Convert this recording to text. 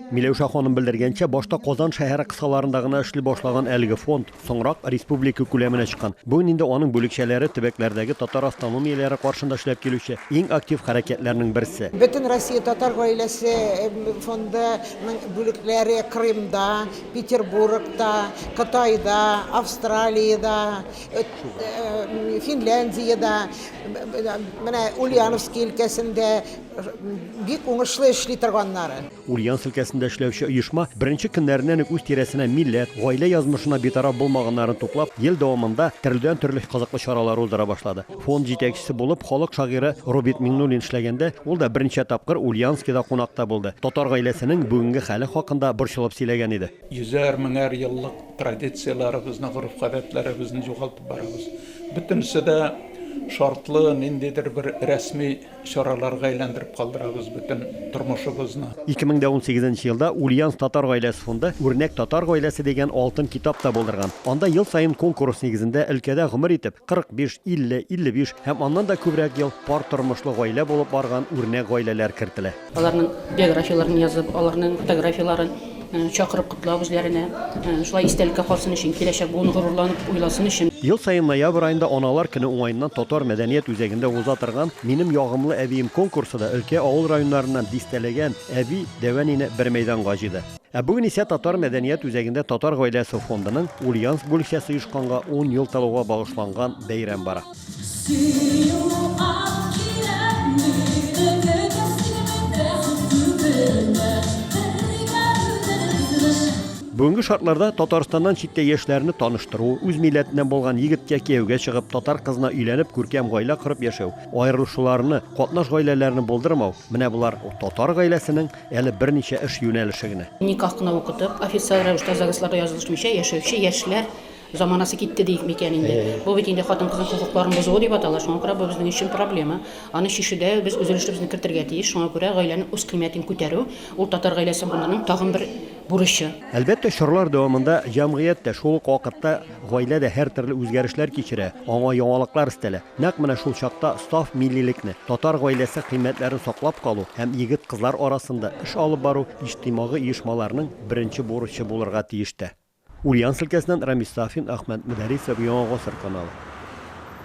Миләүшә ханым белдергәнчә, башта Казан шәһәре кысаларында гына эшли башлаган әлеге фонд соңрак республика күләменә чыккан. Бүген инде аның бүлекчәләре төбәкләрдәге татар автономияләре каршында эшләп килүче иң актив хәрәкәтләрнең берсе. Бөтен Россия татар гаиләсе фондының бүлекләре Крымда, Петербургта, Кытайда, Австралиядә, Финляндиядә, менә Ульяновский өлкәсендә бик уңышлы эшли торганнары. Ульяновск өлкәсендә эшләүче оешма беренче көннәреннән үк үз тирәсенә милләт, гаилә язмышына битараф булмаганнарын туплап, ел дәвамында төрледән-төрле кызыклы чаралар уздыра башлады. Фонд җитәкчесе булып халык шагыйре Роберт Миңнуллин эшләгәндә, ул да берничә тапкыр Ульяновскида кунакта булды. Татар гаиләсенең бүгенге хәле хакында борчылып сөйләгән иде. Йөзәр, меңәр еллык традицияләребезне, гореф-гадәтләребезне югалтып барабыз. Бөтенесе дә шартлы, ниндидер бер рәсми чараларга әйләндереп калдырабыз бөтен тормышыбызны. 2018 нче елда Ульяновск татар гаиләсе фонды Үрнәк татар гаиләсе дигән алтын китап та булдырган. Анда ел саен конкурс нигезендә өлкәдә гомер итеп, 45, 50, 55 һәм аннан да күбрәк ел пар тормышлы гаилә булып барган үрнәк гаиләләр кертелә. Аларның биографияләрен язып, аларның фотографияләрен чакырып котлап үзләренә, шулай истәлеккә калсын өчен, киләчәк буын горурланып уйласын өчен. Ел саен ноябрь аенда Аналар көне уңаеннан Татар мәдәният үзәгендә уза торган Минем ягымлы әбием конкурсы да өлкә авыл районнарыннан дистәләгән әби, дәү әнине бер мәйданга җыйды. Ә бүген исә Татар мәдәният үзәгендә Татар гаиләсе фондының Ульяновск бүлекчәсе оешканга ун ел тулуга багышланган бәйрәм бара. Бүгенге шартларда Татарстаннан читтә яшьләрне таныштыру, үз милләтеннән булган егеткә кияүгә чыгып, татар кызына өйләнеп, күркәм гаилә корып яшәү, аерылышуларны, катнаш гаиләләрне булдырмау, менә болар татар гаиләсенең әле берничә эш юнәлеше генә. Никах кына укытып, официаль рәвештә ЗАГСларда язылышмыйча яшәүче яшьләр Заманасы китте диик микән инде. Бу бит инде хатын-кызның хокукларын бозуы дип атала, шуңа күрә бу безнең өчен проблема. Аны чишүдә без үз өлешебезне кертергә тиеш, шуңа күрә гаиләнең үзкыйммәтен күтәрү, ул татар гаиләсе фондының тагын бер бурычы. Әлбәттә, чорлар дәвамында җәмгыять тә, шул ук вакытта гаилә дә һәртөрле үзгәрешләр кичерә, аңа яңалыклар өстәлә. Нәкъ менә шул чакта саф миллилекне, татар гаиләсе кыйммәтләрен саклап калу һәм егет-кызлар арасында эш алып бару иҗтимагый оешмаларның беренче бурычы булырга тиеш тә. Ульяновск өлкәсеннән Рамис Сафин, Әхмәт Мөдәрисов, Яңа Гасыр каналы.